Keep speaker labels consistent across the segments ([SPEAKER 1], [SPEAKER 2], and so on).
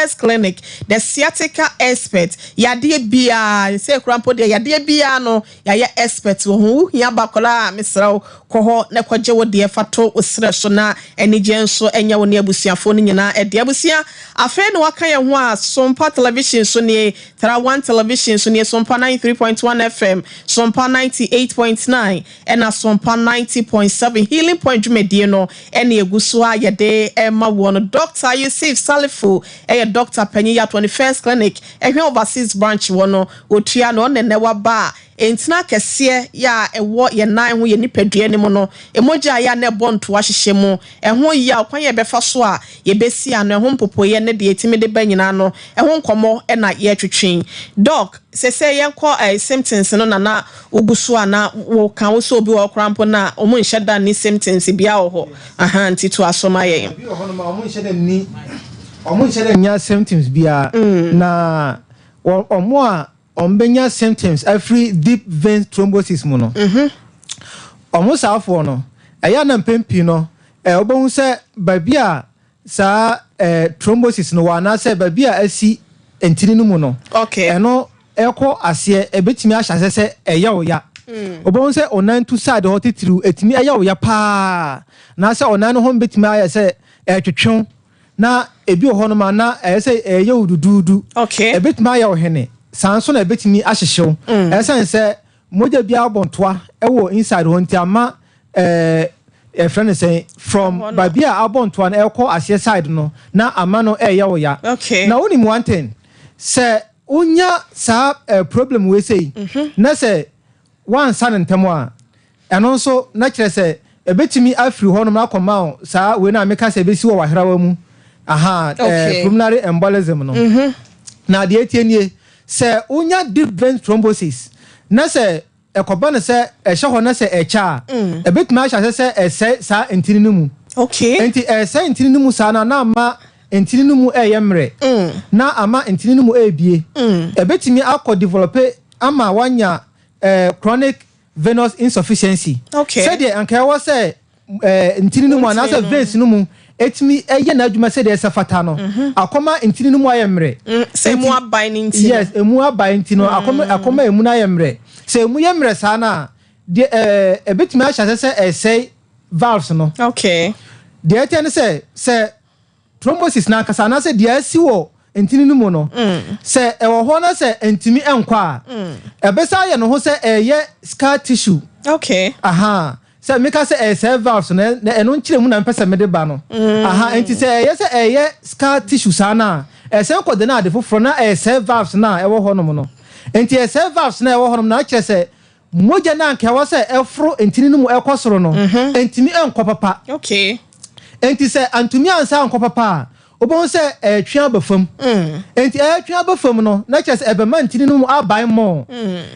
[SPEAKER 1] 21st Clinic, the sciatica expert. Yadeɛ biara, sɛ kura mpo deɛ yadeɛ biara no, yɛayɛ expert wɔ ho. Wohia bakɔla a, mesrɛ wo, kɔ hɔ na kɔgye wo deɛ fa to wo serɛ so na anigye nso ɛnyɛ wo ne abusuafoɔ no nyinaa ɛde. Abusua, afei na waka yɛn ho a, Sompa Television so nie, Tra One Television so nie, Sompa 93.1 FM, Sompa 98.9 ɛna Sompa 90.7. Healing Point dwumadie no ɛne egu so a yɛde ɛma wɔ no. Dr Yusuf Salifu ɛyɛ doctor panyin yɛ 21st Clinic, ɛhwɛ overseas branch wɔ no otua na ɔne nɛ waba a ntina kɛseɛ yɛ a ɛwɔ yɛn nan ho, yɛn nipadua no mu no, emogya a yɛ a na ɛbɔ ntoa hyehyɛ mu, ɛho yi a ɔkwan yɛ bɛfa so a yɛbɛsi ano, ɛho mpopoeɛ ne deɛ etimi de ba nyinaa no, ɛho nkɔmɔ ɛna yɛretwetwe. Doc, sɛsɛ yɛnkɔ symptoms no nana wogu so a na woka wo sɛ obi wɔ koraa mpo na ɔmo nhyɛ da ne symptoms bia wɔ hɔ aha, nti to aso ma yɛn.
[SPEAKER 2] Bi wɔ hɔnom a ɔmo nhyɛ dɛ nya symptoms biara, na ɔmo a ɔmo bɛnya symptoms afiri deep vein thrombosis mu no, ɔmo saafoɔ no, ɛyɛ ana mpɛn pii no wobɛhu sɛ baabi a saa thrombosis no wɔ anaasɛ baabi a asi ntini no mu no, ɛno ɛkɔ aseɛ, ɛbɛtumi ahyɛ aseɛ sɛ ɛyɛ wo ya. Wobɛhu sɛ ɔnan tu side hɔ titiriw ɛtumi ɛyɛ wo ya paa, na sɛ ɔnan no ho bɛtumi ayɛ sɛ ɛtwetwew, na ebi wɔ hɔnom a na ɛyɛ sɛ ɛyɛ wo duduudu. Ɛbɛtumi ayɛ wo hene saa nso, na ɛbɛtumi ahyehyew, ɛsɛn sɛ mogya bi abɔ ntoa ɛwɔ inside hɔ, nti ama ɛfrɛ no sɛn, from
[SPEAKER 1] Ɛhɔ no.
[SPEAKER 2] baabi a abɔ ntoa no ɛkɔ aseɛ side no, na ama no ɛyɛ wo ya. Na wonim one thing, sɛ wonya saa problem wei sei na sɛ woansa no ntɛm a, ɛno nso na kyerɛ sɛ ɛbɛtumi afiri hɔnom na akɔma wo saa wei no a meka sɛ ɛbɛsi wɔ wahrawa mu aha, pulmonary embolism no. Na deɛ etie nie, sɛ wonya deep vein thrombosis na sɛ ɛkɔba no sɛ ɛhyɛ hɔ na sɛ ɛkyɛ a, ɛbɛtumi ahyɛ ase sɛ ɛsɛe saa ntini no mu. Nti ɛsɛe ntini no mu saa na ama ntini no mu ɛyɛ mmerɛ, na ama ntini no mu ɛrebie, ɛbɛtumi akɔ develop ama wanya chronic venous insufficiency. Sɛdeɛ anka ɛwɔ sɛ ntini no mu
[SPEAKER 1] Ntini
[SPEAKER 2] anaasɛ
[SPEAKER 1] no.
[SPEAKER 2] veins no mu ɛtumi ɛyɛ n'adwuma sɛdeɛ ɛsɛ fata no, akɔma ntini no mu ayɛ mmerɛ.
[SPEAKER 1] Sɛ emu aban ne nti no.
[SPEAKER 2] Yes, emu aban nti no, akɔma emu no ayɛ mmerɛ. Sɛ emu yɛ mmerɛ saa no a, deɛ ɛbɛtumi ahyɛ ase sɛ ɛsɛe valves no. Deɛ ɛteɛ ne sɛ thrombosis n'ankasa anaasɛ deɛ asi wɔ ntini no mu no, sɛ ɛwɔ hɔ na sɛ ntumi nkɔ a, ɛbɛsa ayɛ ne ho sɛ ɛyɛ scar tissue. Aha, sɛ meka sɛ ɛsɛe valves no, na ɛno nkyerɛ mu na mpɛ sɛ mede ba no aha. Nti sɛ ɛyɛ sɛ ɛyɛ scar tissue saa no a, ɛsɛn kɔde no ade foforɔ na ɛsɛe valves no a ɛwɔ hɔnom no. Nti ɛsɛe valves no a ɛwɔ hɔnom no, akyerɛ sɛ mogya no anka ɛwɔ sɛ ɛforo ntini no mu ɛkɔ soro no, ntumi ɛnkɔ papa. Nti sɛ antumi ansa ankɔ papa a, wobɛhu sɛ ɛtwe aba fam. Nti ɛtwe aba fam no, na kyerɛ sɛ ɛbɛma ntini no mu abae mmɔ.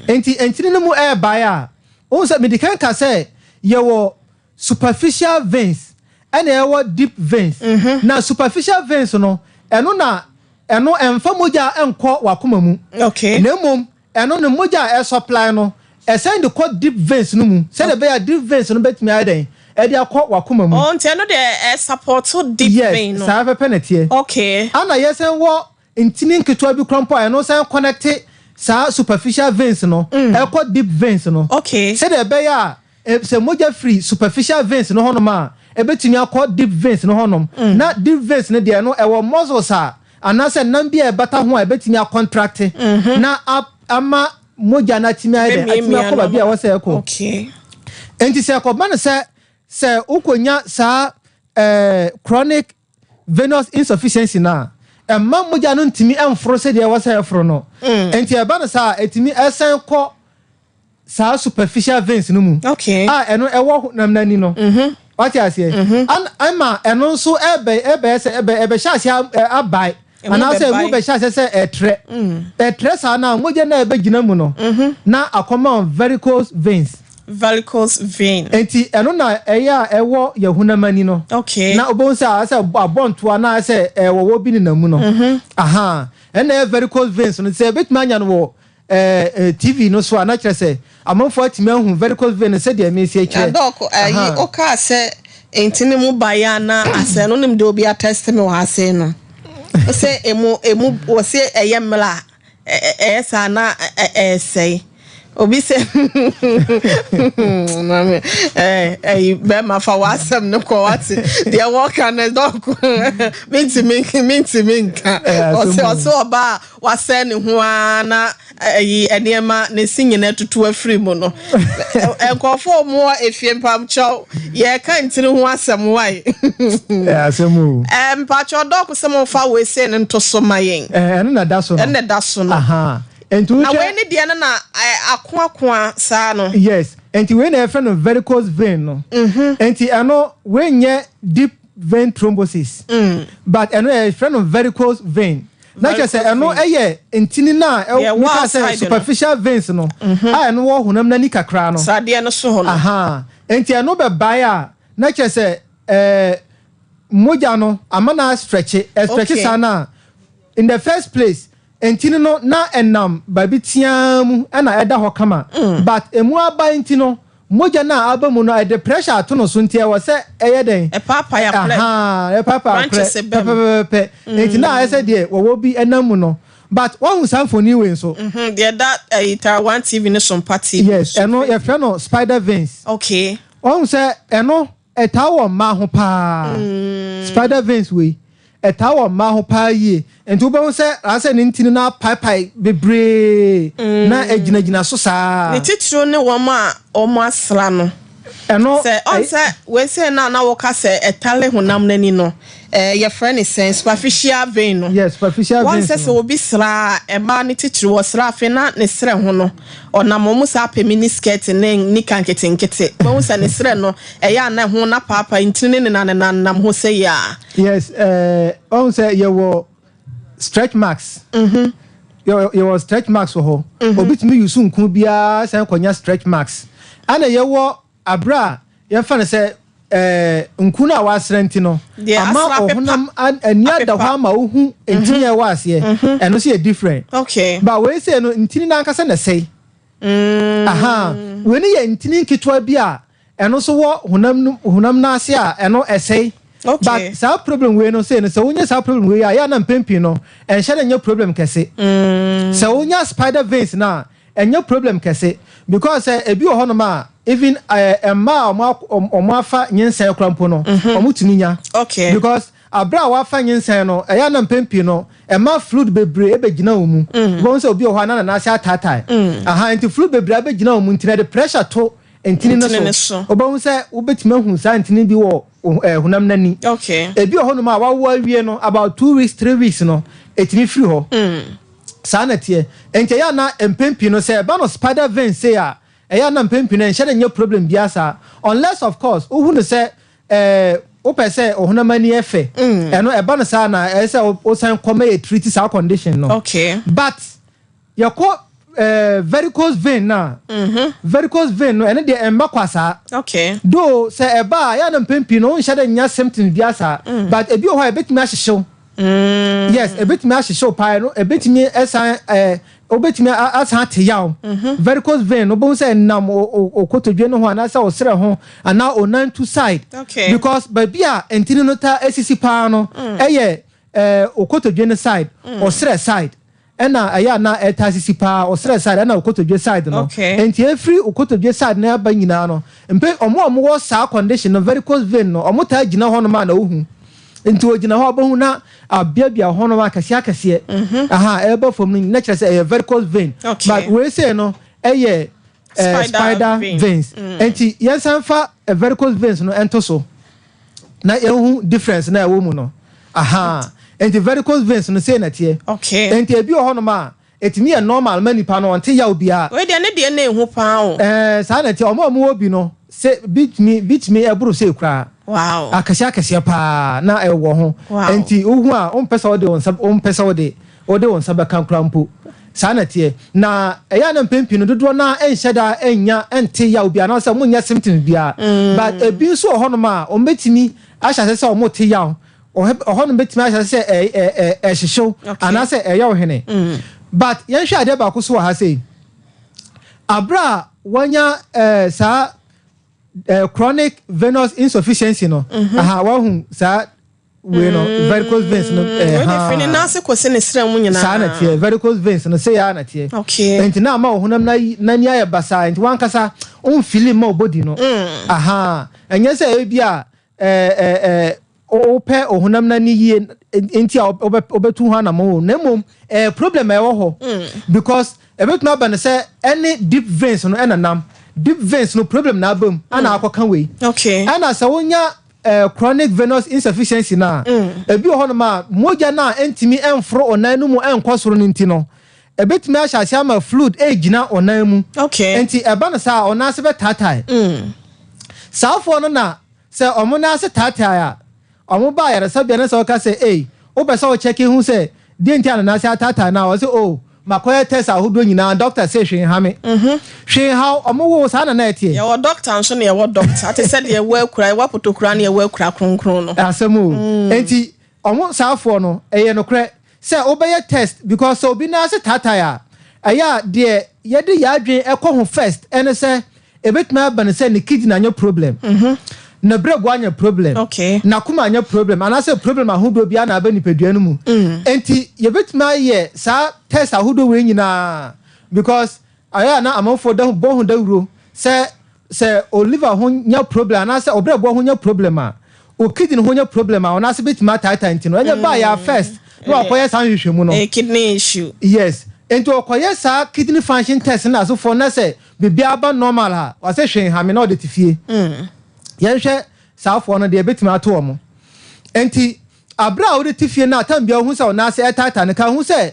[SPEAKER 2] Nti ntini no mu ɛɛbae a, wohu sɛ mede kan ka sɛ yɛwɔ superficial veins ɛna ɛwɔ deep veins. Na superficial veins no, ɛno na ɛno ɛmfa mogya ɛnkɔ wakoma mu, na mmom ɛno ne mogya a ɛsupply no, ɛsɛn de kɔ deep veins no mu, sɛdeɛ ɛbɛyɛ a deep veins no bɛtumi ayɛ dɛn, ɛde akɔ wakoma mu.
[SPEAKER 1] Oh, nti ɛno deɛ ɛ support deep vein no.
[SPEAKER 2] Saa pɛpɛ na teɛ. Ana yɛsɛn wɔ ntini nketewa bi kora mpo a ɛno sɛn connect saa superficial veins no ɛkɔ deep veins no, sɛdeɛ ɛbɛyɛ a sɛ mogya firi superficial veins no hɔnom a, ɛbɛtumi akɔ deep veins no hɔnom. Na deep veins no deɛ no, ɛwɔ muscles a anaasɛ nam bi a ɛbata ho a ɛbɛtumi acontract na ama mogya no atumi ayɛ dɛ, atumi akɔ baabi a ɛwɔ sɛ ɛkɔ. Nti sɛ ɛkɔba no sɛ wokɔnya saa chronic venous insufficiency no a, ɛma mogya no ntumi ɛmforo sɛdeɛ ɛwɔ sɛ ɛforo no. Nti ɛba no saa a, ɛtumi ɛsɛn kɔ saa superficial veins no mu a ɛno ɛwɔ honam n'ani no, wate aseɛ? Ɛma ɛno nso ɛbɛyɛ sɛ ɛbɛhyɛ aseɛ abae
[SPEAKER 1] Emu
[SPEAKER 2] anaasɛ emu
[SPEAKER 1] bɛbae.
[SPEAKER 2] bɛhyɛ aseɛ sɛ ɛtrɛ saa na mogya no a ɛbɛgyina mu no na akɔma varicose veins.
[SPEAKER 1] Varicose vein.
[SPEAKER 2] Nti ɛno na ɛyɛ a ɛwɔ yɛn honam ani no, na wobɛhu sɛ ayɛ sɛ abɔntoa na ayɛ sɛ ɛwɔwɔ bi nenam mu no aha, ɛna ɛyɛ varicose veins no. Sɛ ɛbɛtumi anya no wɔ ɛɛ ɛɛ TV no so a, na kyerɛ sɛ amanfoɔ atumi ahu varicose vein no sɛdeɛ mesi akyerɛ.
[SPEAKER 1] Na Doc, ɛyi wokaa sɛ ntini mu baeɛ a na asɛ no, nim deɛ obi atest me wɔ ha sei no. Sɛ emu emu wɔsi ɛyɛ mmerɛ a ɛyɛ saa na ɛsɛe. Obi sɛ maame ɛyi bɛrima fa w'asɛm no kɔ wate deɛ wɔka no dɔko mintimi mintimi nka ɔsɛ ɔsɛ ɔbaa a wasɛe ne ho ara na ɛyi nneɛma ne si nyinaa tutu afiri mu no nkurɔfoɔ mu wɔ efie mpamkyɛw yɛka ntiri ho asɛm wae.
[SPEAKER 2] Asɛm o.
[SPEAKER 1] Mpakyɛw dɔko sɛ mo fa wei sei no nto so ma yɛn.
[SPEAKER 2] Ɛno na ɛda so no.
[SPEAKER 1] Ɛno na ɛda so no.
[SPEAKER 2] Nti
[SPEAKER 1] Na wei ne deɛ no na akoakoa saa no.
[SPEAKER 2] Yes, nti wei na yɛfrɛ no varicose vein no. Nti ɛno wei nyɛ deep vein thrombosis, but ɛno yɛfrɛ no varicose vein. Na kyerɛ sɛ ɛno ɛyɛ ntini no a meka sɛ superficial veins no a ɛno wɔ honam no ani kakra no.
[SPEAKER 1] Sradeɛ no so hɔ no.
[SPEAKER 2] Aha, nti ɛno bɛbae a na kyerɛ sɛ ɛɛ mogya no ama no astretche, ɛstretche saa no a in the first place Ntini no na ɛnam baabi teaa mu na ɛda hɔ kama but emu abae nti no mogya no a aba mu no ɛde pressure ato no so nti ɛwɔ sɛ ɛyɛ dɛn?
[SPEAKER 1] Ɛpaapae akorɛ.
[SPEAKER 2] Ahaa ɛpaapae akorɛ
[SPEAKER 1] Branches ba mu.
[SPEAKER 2] pɛpɛpɛpɛ nti na ayɛ sɛ deɛ wɔwɔ bi ɛnam mu no but woahu saa mfoni wei nso?
[SPEAKER 1] Mhm, deɛ ɛda ɛyi Taiwan TV ne Sompa TV
[SPEAKER 2] Yes,
[SPEAKER 1] so.
[SPEAKER 2] ɛno yɛfrɛ no spider veins.
[SPEAKER 1] Okay.
[SPEAKER 2] Woahu sɛ ɛno Ɛtaa wɔ mmaa ho paa. Spider veins wei, ɛtaa wɔ mmaa ho paa yie. Nti wobɛhu sɛ asɛ ne ntini no apaepae bebree na ɛgyinagyina so saa.
[SPEAKER 1] Ne titiriw ne wɔn a wɔasra no.
[SPEAKER 2] Ɛno.
[SPEAKER 1] Sɛ ɔn sɛ wei sei no a na woka sɛ ɛtare honam no ani no, ɛɛ yɛfrɛ no sɛn? Superficial vein no.
[SPEAKER 2] Yes, superficial
[SPEAKER 1] veins
[SPEAKER 2] no.
[SPEAKER 1] Wɔn sɛ sɛ obi sra a, mmaa no titiriw wɔsra afei na ne srɛ ho no, ɔnam wɔn saa pɛ mini skirt ne nika nketenkete. Wobɛhu sɛ ne srɛ no, ɛyɛ a na ɛho no apaapae, ntini no nenanenam ho sɛi a.
[SPEAKER 2] Yes, eh, ɔhu sɛ yɛwɔ stretch marks. Mm-hmm. Yɛwɔ stretch marks wɔ hɔ. Mm-hmm. Obi tumi yusu nku biara san kɔnya stretch marks. Ɛna yɛwɔ abere a yɛmfa no sɛ eh, nku no a wasra nti no, ama ɔhonam ani ada hɔ ama wohu ntini a ɛwɔ aseɛ. Mm-hmm. Ɛno nso yɛ different.
[SPEAKER 1] Okay.
[SPEAKER 2] Ba wei sɛ no ntini no ankasa na ɛsɛe. Aha, wei no yɛ ntini nketewa bi a ɛno nso wɔ honam no honam no ase a ɛno ɛsɛe.
[SPEAKER 1] Okay.
[SPEAKER 2] But saa problem wei no sei no sɛ wonya saa problem wei a yɛ a na mpɛn pii no ɛnhyɛ da nyɛ problem kɛse. Sɛ wonya spider veins no a ɛnyɛ problem kɛse because sɛ ebi wɔ hɔnom a even ɛɛ mmaa a wɔn wɔn afa nyinsɛn koraa mpo no wɔn tumi nya.
[SPEAKER 1] Okay.
[SPEAKER 2] Because Aber a wɔafa nyinsɛn no, ɛyɛ a na mpɛn pii no, ɛma fluid bebree bɛgyina wɔn mu. Wobɛhu sɛ obi wɔ hɔ a na ne nan ase ataatae. Aha, nti fluid bebree abɛgyina wɔn mu nti no, ɛde pressure to ntini no so. Wobɛhu sɛ wobɛtumi ahu saa ntini bi wɔ honam no ani. Ebi wɔ hɔnom a wawo awie no, about 2 weeks, 3 weeks no, ɛtumi firi hɔ. Saa na ɛteɛ. Nti ɛyɛ a na mpɛn pii no, sɛ ɛba no spider vein sei a, ɛyɛ a na mpɛn pii no ɛnhyɛ da nyɛ problem biara saa. Unless of course, wohu no sɛ Eh, wopɛ sɛ ɔhonam ani yɛ fɛ. Ɛno ɛba no saa na ɛyɛ sɛ wosan kɔ ma yɛ treat saa condition no.
[SPEAKER 1] Okay.
[SPEAKER 2] But yɛkɔ eh, varicose vein na. Varicose vein no ɛno deɛ ɛmba kwa saa.
[SPEAKER 1] Okay.
[SPEAKER 2] Though sɛ ɛba a yɛ na mpɛn pii no wonhyɛ dɛ nya symptoms bi saa. But ebi wɔ hɔ a ebetumi ahyehyew. Yes, ebetumi ahyehyew paa no ebetumi ɛsan ɛɛ wobɛtumi asan ate yaw. Varicose vein no wobɛhu sɛ ɛnam o kotodwe no ho anaasɛ o serɛ ho anaa o nantu side.
[SPEAKER 1] Okay.
[SPEAKER 2] Because baabi a ntini no taa esisi paa no ɛyɛ ɛɛ o kotodwe no side, o serɛ side. Ɛna ɛyɛ a na ɛtaa sisi paa, o serɛ side ɛna o kotodwe side no.
[SPEAKER 1] Okay.
[SPEAKER 2] Nti efiri o kotodwe side no ɛba nyinaa no, mpe ɔmo a ɔmo wɔ saa condition no varicose vein no, ɔmo taa gyina hɔnom a na wohu. Nti ogyina hɔ a ɔbɛhu na abeabea hɔnom akɛseɛ akɛseɛ. Aha, ɛreba fam no na kyerɛ sɛ ɛyɛ varicose vein.
[SPEAKER 1] Okay.
[SPEAKER 2] But wei sei no ɛyɛ eh,
[SPEAKER 1] Spider
[SPEAKER 2] spider
[SPEAKER 1] vein.
[SPEAKER 2] veins. Nti yɛnsan fa eh, varicose veins no ɛnto so na yɛnhu difference na ɛwɔ mu no. Aha, nti varicose veins no sei na ɛteɛ.
[SPEAKER 1] Okay.
[SPEAKER 2] Nti ebi wɔ hɔnom a ɛtumi yɛ normal ma nipa no ɔnte yaw biara.
[SPEAKER 1] Wei deɛ ne deɛ na ehu paa o.
[SPEAKER 2] Ɛɛ saa na ɛteɛ, ɔmo a ɔmo wɔ bi no sɛ bi tumi bi tumi ɛboro sei koraa.
[SPEAKER 1] Wow.
[SPEAKER 2] Akɛseɛ akɛseɛ paa na ɛwɔ ho.
[SPEAKER 1] Wow.
[SPEAKER 2] Nti wohu a wompɛ sɛ wode wo nsa wompɛ sɛ wode wode wo nsa bɛka koraa mpo. Saa na ɛteɛ. Na ɛyɛ a na mpɛn pii no dodoɔ no ara nhyɛ da nnya nte yaw biara anaasɛ wɔn nnya symptoms biara. But ebi nso wɔ hɔnom a wɔbɛtumi ahyɛ aseɛ sɛ wɔte yaw. Ɔhɔnom bɛtumi ahyɛ aseɛ sɛ ɛhyehyew anaasɛ ɛyɛ wo hwene. But yɛnhwɛ adeɛ baako so wɔ ha sei. Abere a wɔanya saa chronic venous insufficiency no, aha wahu saa. wei no varicose veins no
[SPEAKER 1] ɛɛ haa wei de fi ne nan ase kɔsi ne srɛ mu nyinaa.
[SPEAKER 2] Saa na teɛ, varicose veins no sɛ yaa na teɛ.
[SPEAKER 1] Okay.
[SPEAKER 2] Nti na ama ɔhonam na n'ani ayɛ basaa, nti wankasa ɔnfili ma ɔbɔdi no. Aha, ɛnyɛ sɛ ebi a ɛɛ ɛɛ wopɛ ɔhonam n'ani yie nti a wobɛtu ho anamɔ o, na mmom ɛyɛ problem a ɛwɔ hɔ because ɛbɛtumi aba no sɛ ɛne deep veins no ɛna nam deep veins no problem na aba mu ana akɔka wei.
[SPEAKER 1] Okay.
[SPEAKER 2] Ɛna sɛ wonya chronic venous insufficiency no a, ebi wɔ hɔnom a mogya no a ɛntumi ɛmforo ɔnan no mu ɛnkɔ soro no nti no, ɛbɛtumi ahyɛ ase ama fluid ɛgyina ɔnan mu.
[SPEAKER 1] Okay.
[SPEAKER 2] Nti ɛba no saa, ɔnan ase bɛtaatae. Saafoɔ no na sɛ ɔmo nan ase taatae a, ɔmo ba ayaresabea no sɛ ɔka sɛ, ei, wopɛ sɛ wokyɛke hu sɛ deɛ nti a ne nan ase ataatae no a, ɔsɛ, "Oh, makɔyɛ test ahodoɔ nyinaa, doctor sɛ hwee nha me." Hwee ha ɔmo wo saa na na ɛteɛ.
[SPEAKER 1] Yɛwɔ doctor nso na yɛwɔ doctor te sɛ deɛ ɛwɔ akura, yɛwɔ apotokura na yɛwɔ akura kronkron no.
[SPEAKER 2] Asɛm o. Nti ɔmo saafoɔ no, ɛyɛ nokorɛ sɛ wobɛyɛ test because sɛ obi nan ase taatae a, ɛyɛ a deɛ yɛde yɛ adwene ɛkɔ ho first ɛne sɛ ebɛtumi aba no sɛ ne kidney anyɛ problem, ne berɛbo anyɛ problem, n'akoma anyɛ problem, anaasɛ problem ahodoɔ biara na aba nipadua no mu. Nti yɛbɛtumi ayɛ saa test ahodoɔ wei nyinaa because ayɛ a na amanfoɔ da bɔ ho dawuro sɛ o liver ho nya problem anaasɛ ɔbrɛboɔ ho nya problem a, o kidney ho nya problem a, ɔno ase bɛtumi ataatae. Nti no ɛnyɛ baa yɛ first na wakɔyɛ saa nhwehwɛmu no.
[SPEAKER 1] Kidney issue.
[SPEAKER 2] Yes, nti ɔkɔyɛ saa kidney function test na asofoɔ na sɛ biribiara ba normal a, wɔsɛ hwee hame na ɔde te fie. Yɛnhwɛ saafoɔ no deɛ ɛbɛtumi ato wɔn. Nti abere a wode te fie no a, tam bia wohu sɛ ɔnan ase ɛtaata no ka ho sɛ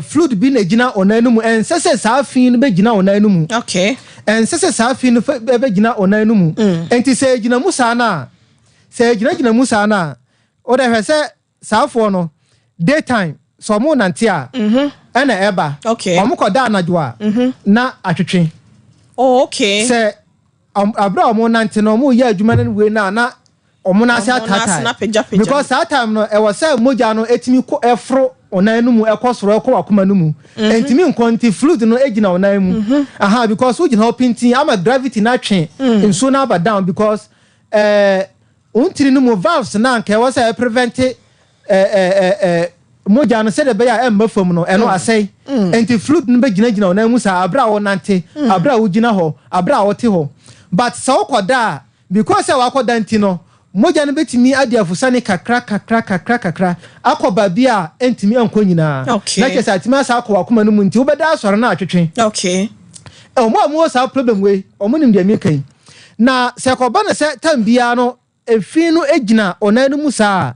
[SPEAKER 2] fluid bi na gyina ɔnan no mu. Ɛnsɛ sɛ saa fi no bɛgyina ɔnan no mu. Ɛnsɛ sɛ saa fi no bɛgyina ɔnan no mu. Nti sɛ ɛgyina mu saa no a, sɛ ɛgyinagyina mu saa no a, wode hwɛ sɛ saafoɔ no daytime sɛ ɔmo nante a, ɛna ɛba. Ɔmo kɔ da anadwo a, na atwetwe.
[SPEAKER 1] Oh, okay.
[SPEAKER 2] Sɛ abere a ɔmo nante no, ɔmo yɛ adwuma no wei no a, na ɔmo n'ase ataatae because saa time no ɛwɔ sɛ mogya no etumi kɔ ɛforo ɔnan no mu ɛkɔ soro ɛkɔ wakoma no mu. Ntumi nkɔ nti fluid no egyina ɔnan mu aha because wogyina hɔ pintin ama gravity na atwe nsuo no aba down because ntiri no mu valves na nka ɛwɔ sɛ ɛprevent ɛɛ ɛɛ mogya no sɛdeɛ ɛbɛyɛ a ɛmma fam no, ɛno asɛe. Nti fluid no bɛgyinagyina ɔnan mu saa abere a wɔnante, abere a wogyina hɔ, abere a wɔte hɔ. But sɛ wokɔda a, because sɛ wakɔda nti no, mogya no bɛtumi adi afusane kakra kakra kakra kakra akɔ baabi a ɛntumi nkɔ nyinaa. Na kyerɛ sɛ atumi asa akɔ wakoma no mu, nti wobɛda asɔre no atwetwe. Ɔmo a wɔwɔ saa problem wei, ɔmo nim deɛ meka yi. Na sɛ kɔba no sɛ time biara no efi no gyina ɔnan no mu saa,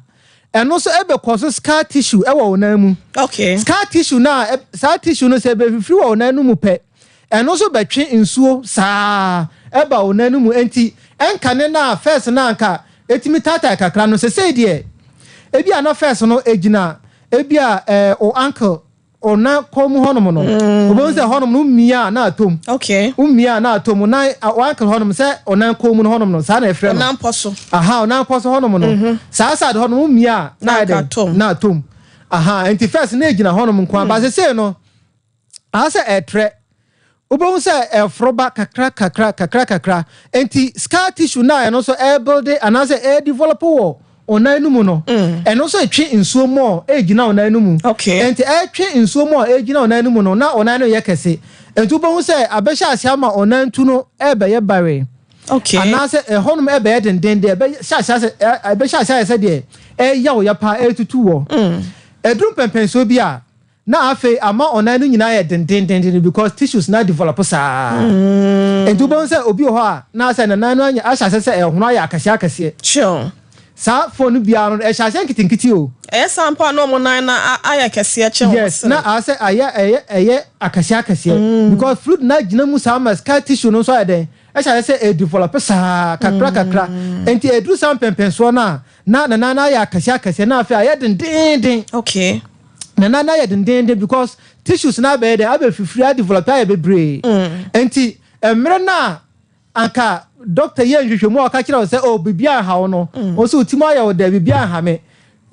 [SPEAKER 2] ɛno nso ɛbɛkɔ so scar tissue ɛwɔ ɔnan mu. Scar tissue na saa tissue no sɛ ɛbɛfifiri wɔ ɔnan no mu pɛ, ɛno nso bɛtwe nsuo saa ɛba ɔnan no mu. Nti ɛnka ne na first na anka etumi taataa kakra no, sesei deɛ ebi a na first no egyina ebi a o ankle, ɔnan kɔn mu hɔnom no, obɛhu sɛ hɔnom no mmia a na atom. Mmia a na atom nan o ankle hɔnom, sɛ ɔnan kɔn mu no hɔnom no, saa na ɛfrɛ no.
[SPEAKER 1] Ɔnan pɔ so.
[SPEAKER 2] Aha, ɔnan pɔ so hɔnom no, saa side hɔnom mmia a na ayɛ dɛ na atom. Aha, nti first na egyina hɔnom nko aba. Sesei no aha sɛ ɛtrɛ, wobɛhu sɛ ɛforo ba kakra kakra kakra kakra. Nti scar tissue na ɛno nso ɛrebuild anaasɛ ɛredevelop wɔ ɔnan no mu no, ɛno nso etwe nsuo mɔ ɛgyina ɔnan no mu. Nti ɛtwe nsuo mɔ ɛgyina ɔnan no mu no, na ɔnan no yɛ kɛse. Nti wobɛhu sɛ abɛhyɛ ase ama ɔnan tu no ɛbɛyɛ bare anaasɛ ɛhɔnom ɛbɛyɛ denden deɛ, ɛbɛhyɛ ase ayɛ sɛ deɛ ɛyɛ wo yɛ paa, ɛretutu wɔ ɛduru mpɛmpɛnsuo bi a, na afei ama ɔnan no nyinaa yɛ dendendenden because tissues na develop saa. Nti wobɛhu sɛ obi wɔ hɔ a na sɛ ne nan no anya ahyɛ ase sɛ ɛhono ayɛ akɛseɛ akɛseɛ. Saa phone no biara no ɛhyɛ aseɛ nketenkete o.
[SPEAKER 1] Ɛyɛ saa mpo a, na ɔmo nan na ayɛ kɛseɛ kyɛn.
[SPEAKER 2] Yes, na asɛ ayɛ ɛyɛ akɛseɛ akɛseɛ because fluid na gyina mu saa ma scar tissue no nso ayɛ dɛn, ɛhyɛ ase sɛ ɛdevelop saa kakra kakra. Nti ɛduru saa mpɛmpɛnsoɔ no a, na ne nan no ayɛ akɛseɛ akɛseɛ, na afei ayɛ dendenden. Na nan no ayɛ dendenden because tissues no abɛyɛ dɛ abɛfifiri, adevelop ayɛ bebree. Nti mmerɛ no a anka doctor yɛ nhwehwɛmu a ɔka kyerɛ wo sɛ, "Oh, biribi anha wo" no, wo nso wo ti mu ayɛ wo dɛ, "Biribi anha me,"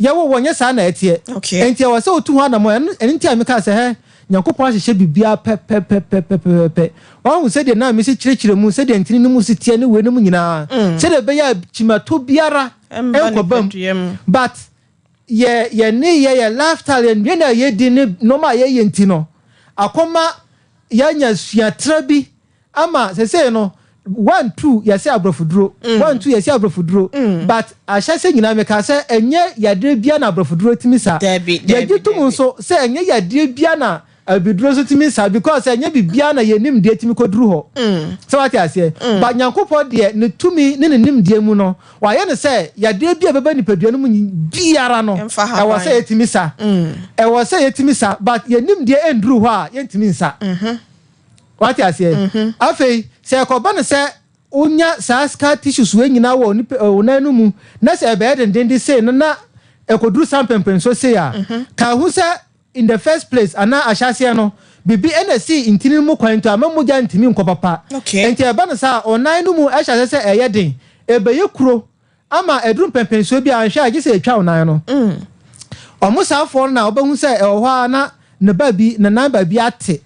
[SPEAKER 2] yɛwo wɔ nyɛ saa na ɛteɛ. Nti ɛwɔ sɛ wotu ho anammɔ. Ɛno nti a meka sɛ hɛ Nyankopɔn ahyehyɛ biribiara pɛpɛpɛpɛpɛpɛ. Wahu sɛdeɛ na mesi kyerɛkyerɛ mu sɛdeɛ ntini no mu si teɛ ne wei no mu nyinaa, sɛdeɛ ɛbɛyɛ a kyimato biara. Ɛnkɔba mu. But yɛ yɛ nneyɛɛ, yɛ lifestyle, yɛ nnuane a yɛdi ne nneɛma a yɛyɛ nti no, akɔma yɛanya suatra bi ama sesei no one two yɛsɛ aborɔfoduro, one two yɛsɛ aborɔfoduro, but ahyɛse nyinaa mekaa sɛ ɛnyɛ yadeɛ biara na aborɔfoduro tumi sa. Yɛgye tom nso sɛ ɛnyɛ yadeɛ biara na Abibiduro nso tumi sa because ɛnyɛ biribiara na yɛn nimdeɛ tumi kɔduru hɔ. Sɛ wate aseɛ? But Nyankopɔn deɛ ne tumi ne ne nimdeɛ mu no, wayɛ no sɛ yadeɛ bi a ɛbɛba nipadua no mu biara no, ɛwɔ sɛ yɛtumi sa. Ɛwɔ sɛ yɛtumi sa but yɛn nimdeɛ ɛnduru hɔ a yɛntumi nsa. Wate aseɛ? Afei sɛ ɛkɔba no sɛ wonya saa scar tissues wei nyinaa wɔ nipa wo nan no mu na sɛ ɛbɛyɛ dendenden sei no na ɛkɔduru saa mpɛmpɛnsoɔ sei a, ka ho sɛ In the first place anaa ahyɛaseɛ no, biribi na ɛsii ntini no mu kwan nti amma mogya ntumi nkɔ papa. Enti ɛba no saa a, ɔnan no mu hyɛ aseɛ sɛ ɛyɛ den, ɛbɛyɛ kuro ama aduru mpɛnpɛnsoɔ bi a anhwɛ a gye sɛ ɛtwa wo nan no. Wɔn saafoɔ no na wobɛhu sɛ ɛwɔ hɔ ara na ne baabi, ne nan baabi ate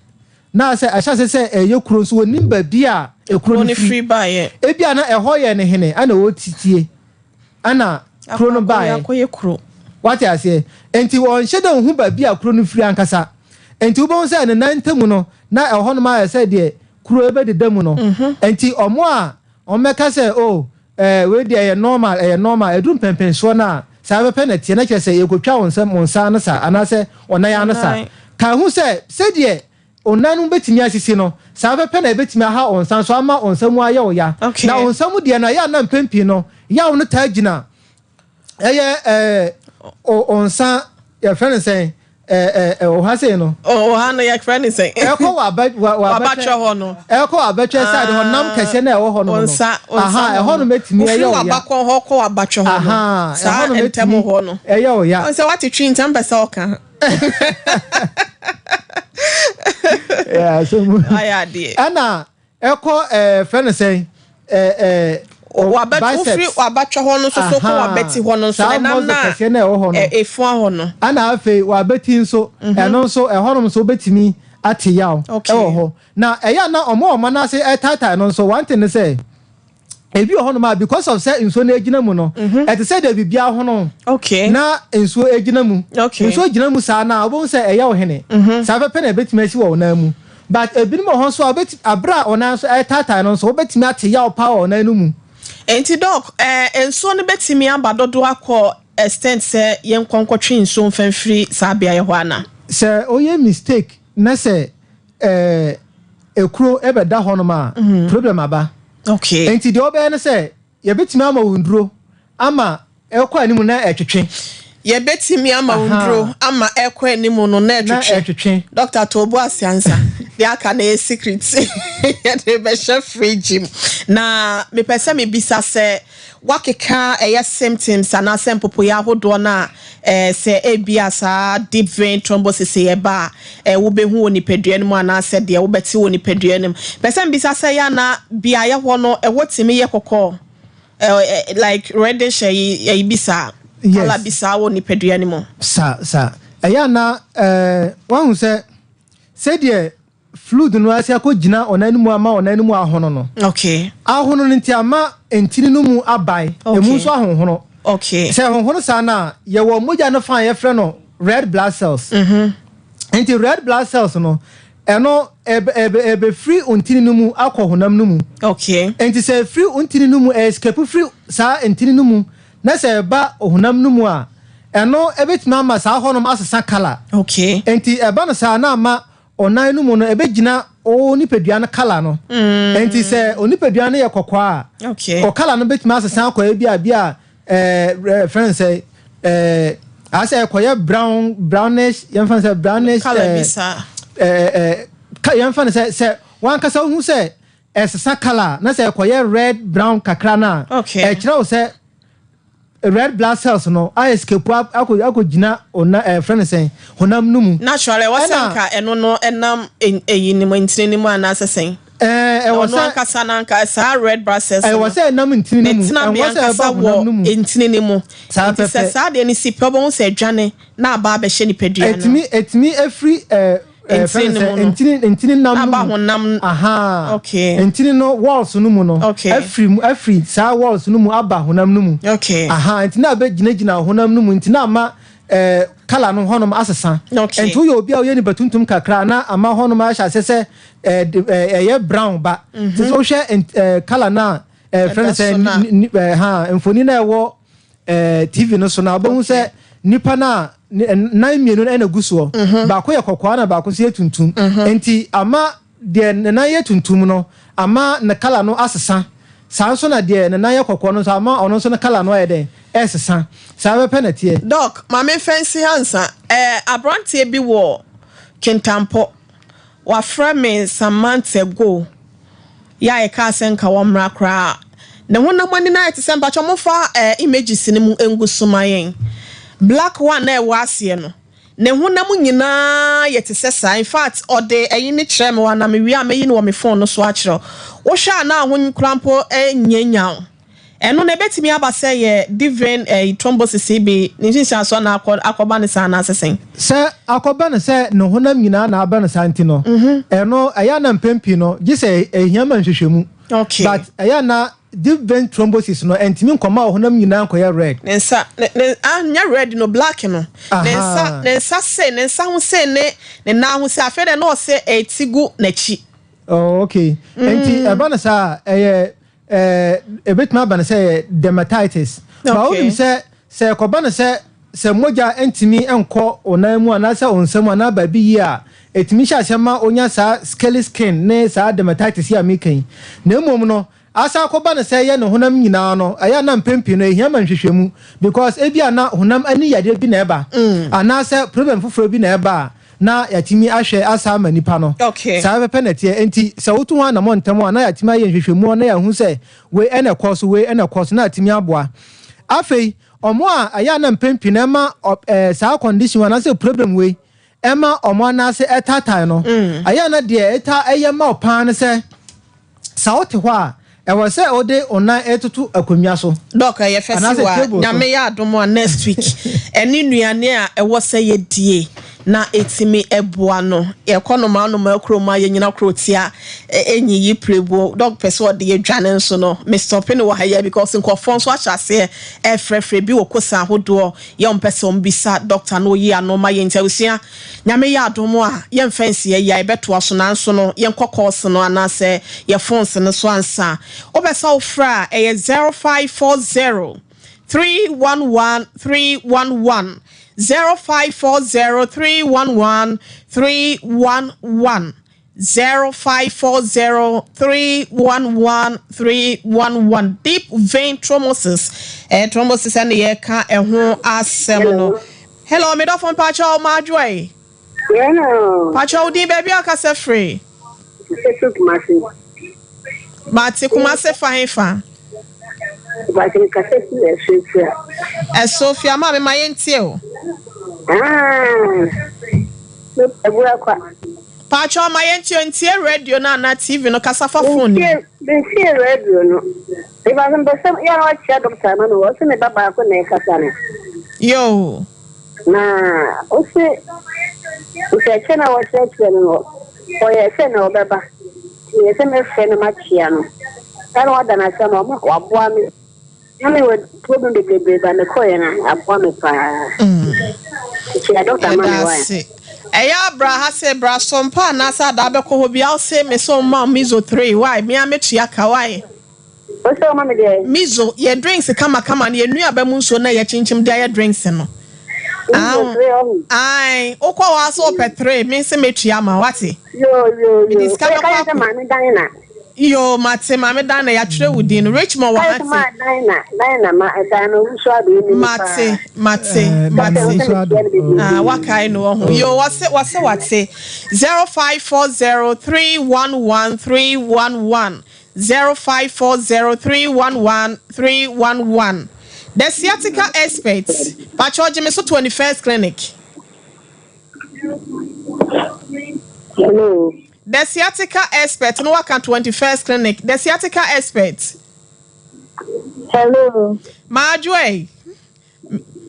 [SPEAKER 2] na sɛ ɛhyɛ aseɛ sɛ ɛyɛ kuro nso wɔnnim baabi a ekuro no firi. Ebia na ɛhɔ yɛ ne hene na ɔretitie. ɛna kuro no baeɛ. Wate aseɛ? Enti wɔnhyɛ da nhu baabi a kuro no firi ankasa. Enti wobɛhu sɛ ne nan ntamu no, na ɛhɔnom ayɛ sɛ deɛ kuro bɛdeda mu no. Enti wɔn a wɔbɛka sɛ, oh, eh, wei deɛ ɛyɛ normal, ɛyɛ normal, ɛduru mpɛnpɛnsoɔ no a, saa pɛpɛ na ɛteɛ, na kyerɛ sɛ yɛkɔtwa wo nsam, wo nsa ano saa, anaasɛ wo nan ano saa. Ka ho sɛ, sɛdeɛ Wo nan no betumi asisi no, saa pɛpɛ na ebetumi aha wo nsa nso ama wo nsa mu ayɛ wo ya. Na wo nsa mu deɛ no, ɛyɛ a na mpɛn pii no, yaw no taa gyina ɛyɛ ɛɛ wo nsa, yɛfrɛ no sɛn, ɛɛ ɛɛ wɔ ha sei no.
[SPEAKER 1] Wɔ ha no yɛfrɛ no sɛn?
[SPEAKER 2] Ɛkɔ wɔ aba wɔ
[SPEAKER 1] abatwɛ hɔ no.
[SPEAKER 2] Ɛkɔ wɔ abatwɛ side hɔ, nam kɛseɛ no a ɛwɔ hɔ no.
[SPEAKER 1] Wo nsa, wo nsa
[SPEAKER 2] hɔ no. Ɛhɔ nom etumi ɛyɛ wo ya.
[SPEAKER 1] Ofiri w'abakɔn hɔ kɔ w'abatwɛ hɔ no. Saa ntɛm hɔ no.
[SPEAKER 2] Ɛyɛ wo ya.
[SPEAKER 1] Sɛ wate twi nti ɛmpɛ sɛ ɔka.
[SPEAKER 2] Ayɛ adeɛ. Ɛna ɛkɔ ɛɛ fɛ no sɛn ɛɛ ɛɛ.
[SPEAKER 1] Wofiri wabatwa hɔ no nso so kɔ wabɛti hɔ no nso ɛnam na
[SPEAKER 2] kɛseɛ na ɛwɔ hɔ no
[SPEAKER 1] efua hɔ no.
[SPEAKER 2] Ɛna afei wabɛti nso ɛno nso ɛhɔnom nso wobɛtumi ate yaw ɛwɔ hɔ na ɛyɛ na ɔmo a ɔmo nan ase ɛtaatae no nso one thing ne sɛ. Ebi wɔ hɔnom a because of sɛ nsuo no egyina mu no, mhm. ɛte sɛ deɛ biribi ahono.
[SPEAKER 1] Okay.
[SPEAKER 2] Na nsuo egyina mu.
[SPEAKER 1] Okay.
[SPEAKER 2] Nsuo gyina mu saa na wobɛhu sɛ ɛyɛ wo hene. Mhm. Saa pɛpɛ na ebetumi asi wɔ wo nan mu. But ebinom wɔ hɔ nso a wobɛtumi abere a ɔnan nso ɛretaatae no nso wobɛtumi ate yaw paa wɔ ɔnan no mu.
[SPEAKER 1] Nti dɔk, ɛɛ eh, nsuo no bɛtumi aba dodoɔ akɔ extent sɛ yɛnkɔ nkɔtwe nsuo mfa mfiri saa beaeɛ hɔ ana?
[SPEAKER 2] Sɛ woyɛ mistake na sɛ eh, ekuro bɛda hɔnom a, problem aba.
[SPEAKER 1] Okay.
[SPEAKER 2] Nti deɛ wɔbɛyɛ ne sɛ, yɛbɛtumi ama wo nduro ama ɛkɔ anim na ɛtwetwe.
[SPEAKER 1] Yɛbɛtumi ama wo nduro ama ɛkɔ anim no na ɛtwetwe.
[SPEAKER 2] Na ɛtwetwe.
[SPEAKER 1] Doctor to bo ase ansa. Deɛ aka no yɛ secret. Yɛde bɛhyɛ fridge mu. Na mepɛ sɛ mebisa sɛ Woakeka ɛyɛ symptoms anaasɛ mpopoeɛ ahodoɔ no a sɛ ebia saa deep vein thrombosis yi ɛba a wobɛhu wɔ nipadua no mu anaasɛ deɛ wobɛte wɔ nipadua no mu. Pɛ sɛ mbisa sɛ yɛ ana beaeɛ hɔ no ɛhɔ tumi yɛ kɔkɔɔ like reddish ɛyi ɛyi bi saa colour bi saa wɔ nipadua no mu.
[SPEAKER 2] Sa sa ɛyɛ ana wahu sɛ sɛdeɛ Fluid no ase akɔgyina ɔnan no mu ama ɔnan no mu ahono no.
[SPEAKER 1] Okay.
[SPEAKER 2] Ahono no nti ama ntini no mu abae.
[SPEAKER 1] Okay.
[SPEAKER 2] Emu nso ahonhono.
[SPEAKER 1] Okay.
[SPEAKER 2] Sɛ ɛhonhono saa no a, yɛwɔ mogya no fa a yɛfrɛ no red blood cells.
[SPEAKER 1] Mm -hmm.
[SPEAKER 2] Nti red blood cells no, ɛno ɛbɛfiri ntini no mu akɔ honam no mu.
[SPEAKER 1] Okay.
[SPEAKER 2] Nti sɛ ɛfiri ntini no mu, ɛscape firi saa ntini no mu na sɛ ɛba honam no mu a, ɛno ɛbɛtumi ama saa hɔnom asesa colour.
[SPEAKER 1] Okay.
[SPEAKER 2] Nti ɛba no saa na ama Ɔnan no mu no, ɛbɛgyina wo nipadua no kala no. Enti sɛ onipadua no yɛ kɔkɔɔ a,
[SPEAKER 1] Okay.
[SPEAKER 2] kala no bɛtumi asesa akɔ ebi a bi a ɛɛ fɛn no sɛ ɛɛ asɛ ɛkɔyɛ brown brownish yɛmfa no sɛ brownish
[SPEAKER 1] Kala bi saa.
[SPEAKER 2] ɛɛ ɛɛ ka yɛmfa no sɛ sɛ wankasa wohu sɛ ɛsesa kala na sɛ ɛkɔyɛ red brown kakra no a,
[SPEAKER 1] Okay.
[SPEAKER 2] ɛkyerɛ wo sɛ Red blood cells no a escape akɔ akɔgyina ona ɛɛ frɛ no sɛn honam no mu.
[SPEAKER 1] Naturally ɛwɔ sɛ
[SPEAKER 2] Ɛna
[SPEAKER 1] nka ɛno no ɛnam ɛyi no mu ntini no mu anaasɛ sɛn?
[SPEAKER 2] ɛɛ ɛwɔ
[SPEAKER 1] Ɔno
[SPEAKER 2] sɛ
[SPEAKER 1] ankasa no anka saa red blood cells
[SPEAKER 2] ɛwɔ
[SPEAKER 1] no
[SPEAKER 2] sɛ ɛnam ntini
[SPEAKER 1] ne
[SPEAKER 2] no mu
[SPEAKER 1] tenabea
[SPEAKER 2] ɛnwɔ sɛ ɛba
[SPEAKER 1] ankasa
[SPEAKER 2] honam
[SPEAKER 1] wɔ
[SPEAKER 2] no mu.
[SPEAKER 1] ntini no mu.
[SPEAKER 2] Saa
[SPEAKER 1] Nti sɛ
[SPEAKER 2] pɛpɛ.
[SPEAKER 1] saa adeɛ no si pɛ wobɛhu sɛ adwane na aba abɛhyɛ nipadua no.
[SPEAKER 2] Ɛtumi ɛtumi ɛfiri ɛɛ. Ntini no mu no. Ntini ntini nam no mu.
[SPEAKER 1] Aba honam.
[SPEAKER 2] Aha.
[SPEAKER 1] Okay.
[SPEAKER 2] Ntini no walls no mu no.
[SPEAKER 1] Okay.
[SPEAKER 2] Afiri mu afiri saa walls no mu aba honam no mu.
[SPEAKER 1] Okay.
[SPEAKER 2] Aha nti na abɛ gyinagyina honam no mu nti na ama ɛɛ eh, kala no hɔnom asesa.
[SPEAKER 1] Okay.
[SPEAKER 2] Nti woyɛ obi a woyɛ nipa tuntum kakra na ama hɔnom ahyɛ ase sɛ ɛɛ eh, ɛyɛ brown ba. Mm -hmm. Nti sɛ wohwɛ ɛɛ kala no a ɛɛ fɛn sɛ ɛɛ ha mfoni na ɛwɔ eh, TV no so na wobɛhu sɛ nipa no a nan mmienu na ɛna gu soɔ. Mhm. Baako yɛ kɔkɔɔ na baako nso yɛ tuntum. Mhm. Nti ama deɛ ne nan yɛ tuntum no ama ne kala no asesa. Saa nso na deɛ ne nan yɛ kɔkɔɔ no nso ama ɔno nso ne kala no ayɛ dɛn ɛresesa. Saa bɛpɛ na ɛteɛ.
[SPEAKER 1] Doc, ma memfa nsi ha nsa. Eh, aberanteɛ bi wɔ Kintampo. Wafrɛ me some months ago yɛ a yɛkaa sɛ nka wɔmmra koraa. Ne honam ani no ayɛ te sɛ mpakyɛ momfa eh, images no mu ngu so ma yɛn. Black one na ɛwɔ aseɛ no, ne honam nyinaa yɛ te sɛ saa. In fact, ɔde ɛyi no kyerɛɛ me wɔ na mewie a mɛyi no wɔ me phone no so akyerɛ wo. Wohwɛ a na ho koraa mpo nyanyan wo. Ɛno no ɛbɛtumi aba sɛ yɛ deep vein ɛyi thrombosis yi bi ne nsunsuansoɔ na akɔ akɔba no saa anaasɛ sɛn?
[SPEAKER 2] Sɛ akɔba no sɛ ne honam nyinaa na aba no saa nti no, ɛno ɛyɛ a na mpɛn pii no gye sɛ ɛhia ma nhwehwɛmu.
[SPEAKER 1] Okay.
[SPEAKER 2] But ɛyɛ a na deep vein thrombosis no ɛntumi nkɔma ɔhonam nyinaa nkɔyɛ red.
[SPEAKER 1] Ne nsa ne ne ah nyɛ red no black no. Ne nsa ne nsa sei ne nsa ho sei ne ne nan ho sei afei deɛ na ɔsɛ ɛti gu n'akyi.
[SPEAKER 2] Oh okay. Nti ɛba no saa a ɛyɛ Ɛɛ, ebetumi aba no sɛ ɛyɛ dermatitis. Ba wonim sɛ, sɛ ɛkɔba no sɛ sɛ mogya ntumi nkɔ wo nan mu anaasɛ wo nsa mu anaa baabi yie a, etumi hyɛ aseɛ ma wonya saa scaly skin ne saa dermatitis yi a mereka yi. Na mmom no, asan akɔba no sɛ ɛyɛ ne honam nyinaa no, ɛyɛ a na mpɛn pii no ehia ma nhwehwɛmu because ebia na honam ani yadeɛ bi na ɛba anaasɛ problem foforɔ bi na ɛba a, na yɛatumi ahwɛ asa ama nipa no.
[SPEAKER 1] Okay.
[SPEAKER 2] Saa pɛpɛ na ɛteɛ. Enti sɛ wotu ho anammɔn ntɛm a, na yɛatumi ayɛ nhwehwɛmu na yɛahu sɛ wei na ɛkɔ so, wei na ɛkɔ so, na atumi aboa. Afei, wɔn a ɛyɛ a na mpɛn pii no ɛma ɛɛ saa condition anaasɛ problem wei ɛma wɔn anaasɛ ɛtaatae no, ɛyɛ a na deɛ ɛta ɛyɛ ma wo paa ne sɛ, Sɛ wote hɔ a, ɛwɔ sɛ wode wo nan toto akonnwa so.
[SPEAKER 1] Doc ɛyɛ fɛ
[SPEAKER 2] Anaasɛ
[SPEAKER 1] siwa
[SPEAKER 2] table so.
[SPEAKER 1] Nyame yɛ adom a next week ɛne nnuane a ɛwɔ sɛ yɛdie na ɛtumi ɛboa no yɛkɔ nomaa nomaa kurom a yɛnyina koro tia ɛnyiyi pirebuo Doc pɛ sɛ ɔde yɛ dwane nso no me stɔpe no wɔ ha yɛ because nkurɔfoɔ nso ahyɛ aseɛ ɛfrɛfrɛ bi wɔ kosa ahodoɔ yɛ wɔn pɛ sɛ wɔn bisa doctor na ɔyi ano ma yɛn nti abusua Nyame yɛ adom a, yɛmfa nsi ayi a, yɛbɛtoa so, nanso no yɛnkɔ calls no anaasɛ yɛ phones no so ansa. Wopɛ sɛ wofrɛ a, ɛyɛ 0540 311 311, 0540 311 311. 0540 311 311 Deep vein thrombosis eh, thrombosis ɛne yɛka ɛho asɛm no. Hello, me dɔfo mpakyɛw maadwoe.
[SPEAKER 3] Hello.
[SPEAKER 1] Pakyɛw wo din baabi a ɔkasa firi.
[SPEAKER 3] Mefiri Kumasi.
[SPEAKER 1] Mate Kumasi fa he fa?
[SPEAKER 3] Mpakyɛw mekasa firi Asuofia.
[SPEAKER 1] Asuofia maame ma yɛntie o.
[SPEAKER 3] Ah, Abuakwa.
[SPEAKER 1] Pakyɛw ma yɛntie o, ntie radio no anaa TV no, kasa fa phone no mu.
[SPEAKER 3] Mentie radio no. Mepa so mpɛ sɛ yɛ a wakyia doctor ma me wɔ ɔse me ba baako na ɛkasa no.
[SPEAKER 1] Yoo.
[SPEAKER 3] Na ɔse nkyerɛkyerɛ na wɔkyerɛkyerɛ no no ɔyɛ sɛ na ɔbɛba nti meyɛ sɛ mɛfrɛ no makyia no ɛna wada no ase ama ɔma waboa me. Na me wɔ problem bebrebe ba me kɔ yɛ na aboa me paa. Nti a doctor ma me why.
[SPEAKER 1] Yɛda ase. Ɛyɛ a bra ha se bra sompa anaasɛ adaa bɛkɔ hɔ bia wo se me se ɔmma wo mizo three why me a mɛtua ka why.
[SPEAKER 3] Wo se ɔma me deɛ.
[SPEAKER 1] Mizo yɛ drinks kama kama no yɛ nnuaba mu nsuo na yɛkyinkyim de ayɛ drinks no.
[SPEAKER 3] Mizo three ɔho.
[SPEAKER 1] Ae wokɔ hɔ a se wopɛ three me se mɛtua ama wo wate.
[SPEAKER 3] Yo yo yo.
[SPEAKER 1] Mede sika
[SPEAKER 3] Woyɛ
[SPEAKER 1] bɛkɔ
[SPEAKER 3] ka yɛ sɛ
[SPEAKER 1] akɔ.
[SPEAKER 3] maame dan na.
[SPEAKER 1] Yoo mate maame Dana yɛatwerɛ wo din no Richmond wɔ ha te. Mate mate mate ah wakae no wɔ ho yoo wɔse wɔse wate 0540 311 311 0540 311 311 The sciatica expert pakyɛ ɔgye me so 21st clinic.
[SPEAKER 3] Hello.
[SPEAKER 1] The sciatica expert no waka 21st clinic the sciatica expert.
[SPEAKER 3] Hello.
[SPEAKER 1] Maajoe.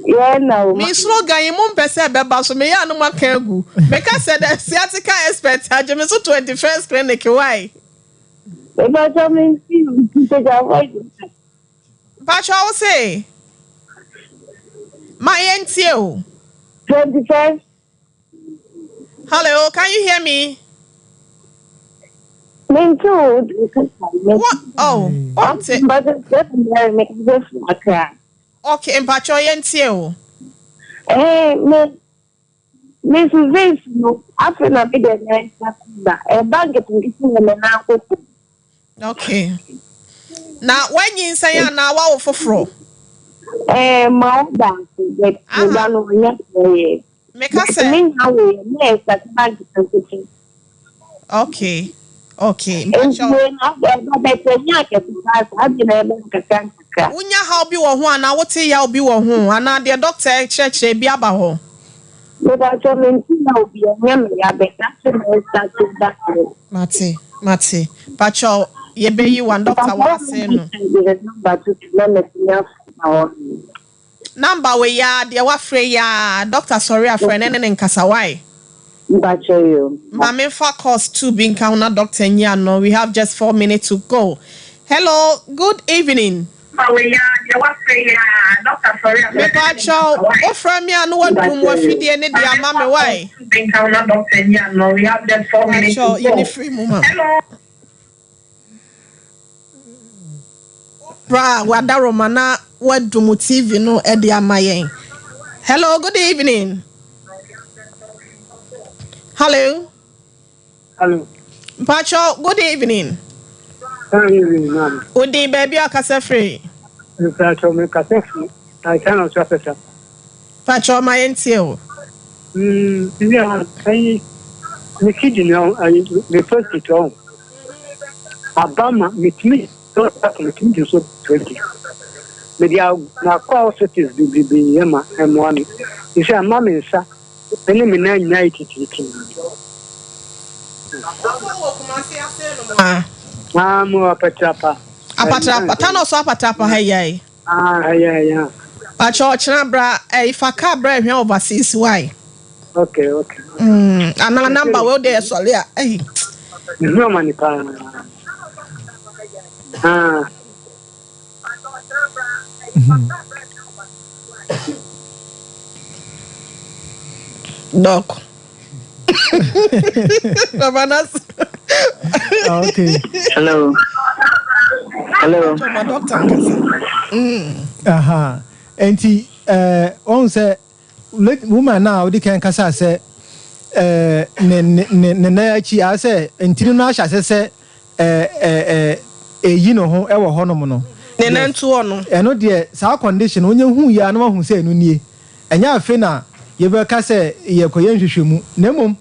[SPEAKER 3] Yɛn na o.
[SPEAKER 1] Me slogan yi mo mpɛ sɛ ɛbɛba so meyɛ a no moaka agu. Meka sɛ the sciatica expert agye me so 21st clinic why?
[SPEAKER 3] Mepakyɛw me nti mpagya voice.
[SPEAKER 1] Mpakyɛw wo se ma yɛntie o.
[SPEAKER 3] 21st.
[SPEAKER 1] Hello, can you hear me?
[SPEAKER 3] Mente wo
[SPEAKER 1] What? Oh, wonte. Okay, mpakyɛw yɛntie o.
[SPEAKER 3] Eh, me me so veins no afei na me deɛ na ɛsa ba ɛba nketenkete wɔ me nan koko.
[SPEAKER 1] Okay. Na woanyinsɛn anaa woawo foforɔ?
[SPEAKER 3] Ɛɛ ma wo baako but me ba no ɔnyɛ hwee.
[SPEAKER 1] Meka sɛ.
[SPEAKER 3] Me nya wo yɛ na ɛsa ba nketenkete.
[SPEAKER 1] Okay. Okay.
[SPEAKER 3] Nti wei na ɛba bɛtɛ nyɛ akɛse paa saa bi na ɛba nkakra nkakra.
[SPEAKER 1] Wonya haw bi wɔ ho anaa wote yaw bi wɔ ho anaa deɛ dɔkta kyerɛkyerɛ bi aba hɔ?
[SPEAKER 3] Mepakyɛw mente yaw bi ɛnyɛ me ya but afei na ɛstarte ba so.
[SPEAKER 1] Mate mate pakyɛw yɛbɛyi one doctor wɔ ase no. Number wei aa deɛ wafrɛ yi aa doctor sɔre a frɛ no ɛne no nkasa wai.
[SPEAKER 3] Mpakyɛw yoo.
[SPEAKER 1] Ma menfa calls two bi nka ho na doctor nyi ano we have just 4 minutes to go hello good evening. Mepakyɛw wofrɛ me a na wadum wafidie no de ama me wai. Pakyɛw yi ne firi mu ma. Bra wadaroma na wadum TV no de ama yɛn. Hello, good evening. Hello.
[SPEAKER 4] Hello.
[SPEAKER 1] Mpacho, good evening.
[SPEAKER 4] Good evening, ma'am.
[SPEAKER 1] Odin baabi a kasa firi.
[SPEAKER 4] Mpacho, me kasa firi. Aita so apɛta.
[SPEAKER 1] Mpacho, ma yɛn tie o.
[SPEAKER 4] Yeah, ayi, me kidney no, ayi, me prostate ɔn. Aba ma metumi metumi di so 20. Mede akɔ hospitals bebrebe yɛ ma ɛmmoa me. Ɛsɛ ama me nsa ɛne me nan nyinaa yɛ titiritii.
[SPEAKER 1] Wɔ Kumasi ase no mu a.
[SPEAKER 4] Ah, mo apatrapa.
[SPEAKER 1] Apatrapa, tano so apatrapa ha yi.
[SPEAKER 4] Ah, yeah, yeah.
[SPEAKER 1] Pacho ɔkyena bra eh, fa car bra hwɛ overseas why?
[SPEAKER 4] Okay, okay.
[SPEAKER 1] Ana number wo de sɔre a. Eh.
[SPEAKER 4] Mehu amane paa. Ah.
[SPEAKER 1] Doc. Baba Nas.
[SPEAKER 2] Okay.
[SPEAKER 5] Hello. Hello.
[SPEAKER 1] Ma doctor nkasa.
[SPEAKER 2] Aha. Enti wɔn sɛ woman na ɔdi kan kasa sɛ ne ne ne ne nan akyi ayɛ sɛ ntini no ahyɛ ase sɛ eyi ne ho wɔ hɔnom no.
[SPEAKER 1] Ne nan toɔ no.
[SPEAKER 2] Ɛno deɛ saa condition onye hu yɛ a na wahu sɛ ɛno nie. Ɛnyɛ afe na yɛbɛka sɛ yɛkɔyɛ nhwehwɛmu na mmom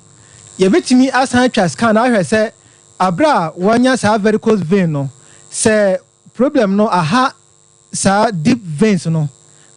[SPEAKER 2] yɛbɛtumi asan atwa scan ahwɛ sɛ abere a wanya saa varicose vein no sɛ problem no aha saa deep veins no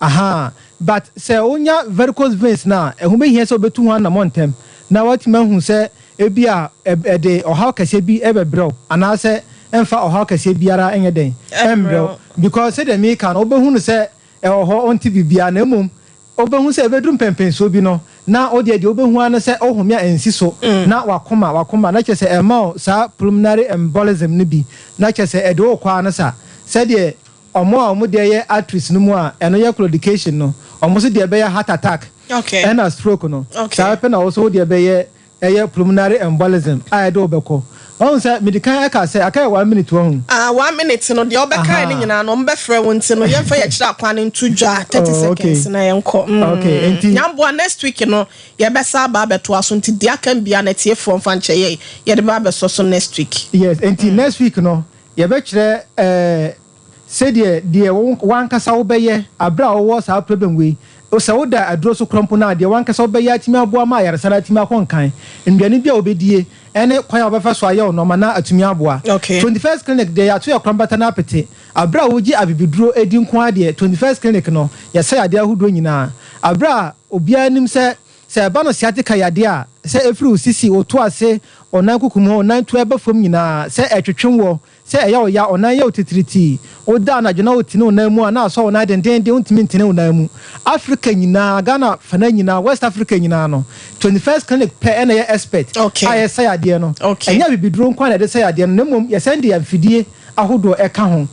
[SPEAKER 2] aha. But sɛ wonya varicose veins na ɛho bɛhia sɛ wobɛtu ho anammɔ ntɛm na watumi ahu sɛ ebi a ɛde ɔhaw kɛseɛ bi ɛbɛbrɛw anaasɛ ɛmfa ɔhaw kɛseɛ biara ɛnyɛ den ɛmbrɛw, because sɛdeɛ meka no wobɛhu no sɛ ɛwɔ hɔ ɔnte biribiara na mmom wobɛhu sɛ ɛbɛduru mpɛmpɛnsuo bi no na wodeɛ deɛ wobɛhu ara ne sɛ wohome a ɛnsi so na wakoma na kyerɛ sɛ ɛma wo saa pulmonary embolism no bi na kyerɛ sɛ ɛde wo kɔ ara no sa sɛdeɛ ɔmo a ɔmo deɛ yɛ arteries no mu a ɛno yɛ claudication no ɔmo nso deɛ ɛbɛyɛ heart attack ɛna stroke no saa pɛ na wo nso wo deɛ bɛyɛ ɛyɛ pulmonary embolism a ɛde wo bɛkɔ. Ɔhu sɛ mede kan ɛka sɛ aka yɛ 1 minute wɔ ho.
[SPEAKER 1] Ah, 1 minute no deɛ ɔbɛkae no nyinaa no ɔmbɛfrɛ wo nti no yɛmfa yɛkyerɛ akwan no nto dwa 30 seconds na yɛnkɔ.
[SPEAKER 2] Okay, nti
[SPEAKER 1] Nyamboa next week no yɛbɛsa aba abɛtoa so nti deɛ aka bia na tiefoɔ mfa nkyɛ yɛ yɛde ba abɛsɔ so next week.
[SPEAKER 2] Yes, nti next week no yɛbɛkyerɛ sɛdeɛ deɛ wankasa wobɛyɛ abere a wɔwɔ saa problem wei sɛ woda aduro so korɔ mpo no a deɛ wankasa wobɛyɛ atumi aboa ma ayaresa no atumi akɔ nkan nnuane bi a wobɛdie ɛne kwan a wobɛfa so ayɛ wo nɔɔma na atumi aboa. 21st Clinic deɛ yɛato yɛ korɔmbata no apete abere a wogye abibiduro edi nko ara deɛ 21st Clinic no yɛsɛ yadeɛ ahodoɔ nyinaa abere a obiara nim sɛ sɛ ɛba no sciatica yadeɛ a sɛ ɛfiri wo sisi wo to ase. Ɔnan kuku mu hɔ, ɔnan tu ɛba fam nyinaa, sɛ ɛtwetwe wɔ, sɛ ɛyɛ wo ya, ɔnan yɛ wo titiritii, woda anadwo na wotene wo nan mu a na asɔ wo nan dendeenden, wontumi ntene wo nan mu. Africa nyinaa, Ghana fana nyinaa, West Africa nyinaa no, 21st Clinic pɛ ɛna ɛyɛ expert a yɛsa yadeɛ no. Ɛnyɛ abibiduro nko ara na yɛde sa yadeɛ no, na mmom yɛsan de mfidie ahodoɔ ɛka ho.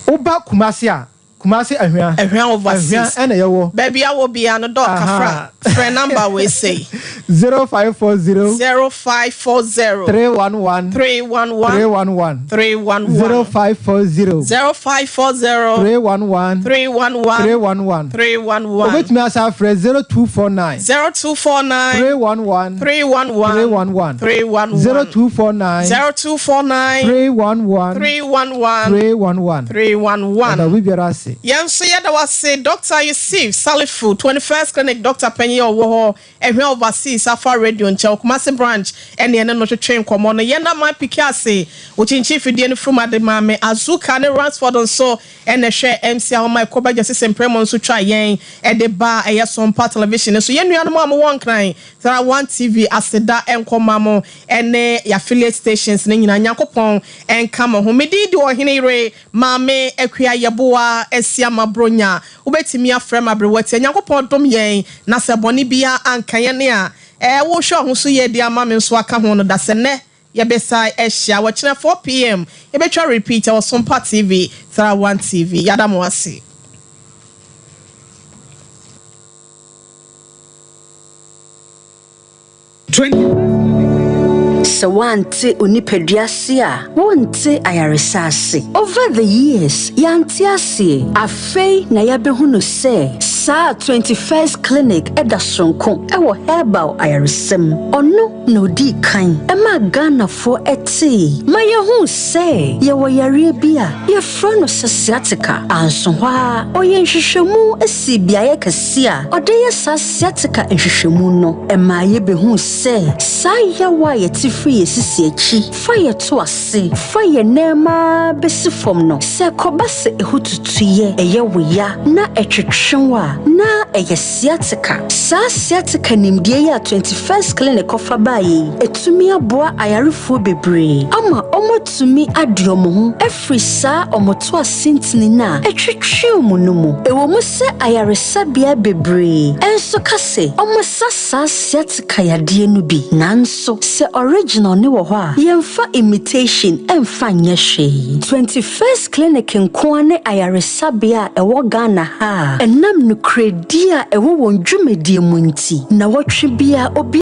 [SPEAKER 2] Woba Kumasi a, Kumasi Ahwea.
[SPEAKER 1] Ahwea overseas.
[SPEAKER 2] Ahwea ɛna yɛwɔ.
[SPEAKER 1] Baabi a wɔ biara no dɔɔ kafra. Frɛ number wei sei.
[SPEAKER 2] 0540.
[SPEAKER 1] 0540.
[SPEAKER 2] 311.
[SPEAKER 1] 311.
[SPEAKER 2] 311.
[SPEAKER 1] 311.
[SPEAKER 2] 0540.
[SPEAKER 1] 0540.
[SPEAKER 2] 311.
[SPEAKER 1] 311.
[SPEAKER 2] 311.
[SPEAKER 1] 311.
[SPEAKER 2] Obetumi asa afrɛ 0249.
[SPEAKER 1] 0249.
[SPEAKER 2] 311.
[SPEAKER 1] 311.
[SPEAKER 2] 311.
[SPEAKER 1] 311.
[SPEAKER 2] 0249.
[SPEAKER 1] 0249.
[SPEAKER 2] 311.
[SPEAKER 1] 311.
[SPEAKER 2] 311.
[SPEAKER 1] 311.
[SPEAKER 2] Ɛda obi biara ase.
[SPEAKER 1] Yɛn nso yɛda wo ase Doctor Yusif Salifu, 21st Clinic Doctor panyin a ɔwɔ hɔ, Ɛhwɛ Overseas Afa Radio nkyɛn, Kumasi Branch ɛne yɛne no twetwe nkɔmmɔ no. Yɛn aman piki ase, Okyinkyin fidie no firi mu ade maa me, Azuka ne Ransford nso ɛna ɛhwɛ MC Ahoma Ɛkɔ Bagya Sisi Mpremo nso twa yɛn ɛde ba ɛyɛ Sompa Television no so. Yɛn nuanom a mowɔ Nkran, Tra One TV aseda nkɔ ma mo ɛne yɛ affiliate stations no nyinaa. Nyankopɔn nka mo ho. Me din de Ɔhene Yere Maame Akua Yeboah Asiamah Bronya. Wobɛtumi afrɛ me aberewatia. Nyankopɔn dom yɛn na sɛ bɔne biara anka yɛn a, ɛɛ wohwɛ wo ho so yie de ama me nso aka ho no da sɛ nnɛ yɛbɛsan ahyia. Wɔkyena 4 p.m. yɛbɛtwa repeat ɛwɔ Sompa TV, Tra One TV. Yɛada mo ase.
[SPEAKER 6] Sɛ woante onipadua ase a, wonte ayaresa ase. Over the years, yɛante aseɛ. Afei na yɛabɛhu no sɛ saa 21st Clinic ɛda soronko ɛwɔ herbal ayaresɛm. Ɔno na odii kan ɛma Ghanafoɔ ɛtee ma yɛhuu sɛ yɛwɔ yareɛ bi a yɛfrɛ no sɛ sciatica. Anso hɔ a, ɔyɛ nhwehwɛmu si beaeɛ kɛse a ɔde yɛ saa sciatica nhwehwɛmu no. Ɛmaa yɛbɛhuu sɛ saa yawa a yɛte firi yɛ sisi akyi fa yɛ to ase fa yɛ nneɛma bɛsi fam no, sɛ kɔba sɛ ɛho tutuyɛ ɛyɛ wo ya na ɛtwetwe wo a, na ɛyɛ sciatica. Saa sciatica nimdeɛ yi a 21st Clinic kɔfa baeɛ yi, ɛtumi aboa ayarefoɔ bebree ama ɔmatumi ade ɔmo ho afiri saa ɔmo to ase ntini no a ɛtwetwe ɔmo no mu. Ɛwɔ mu sɛ ayaresabea bebree ɛnso ka sɛ ɔmo sa saa sciatica yadeɛ no bi, nanso sɛ original ne wɔ hɔ a, yɛmfa imitation ɛmfa nyɛ hwee. 21st Clinic nko ne ayaresabea a ɛwɔ Ghana ha a ɛnam nokorɛdi a ɛwɔ wɔn dwumadie mu nti na wɔtwe bia obi.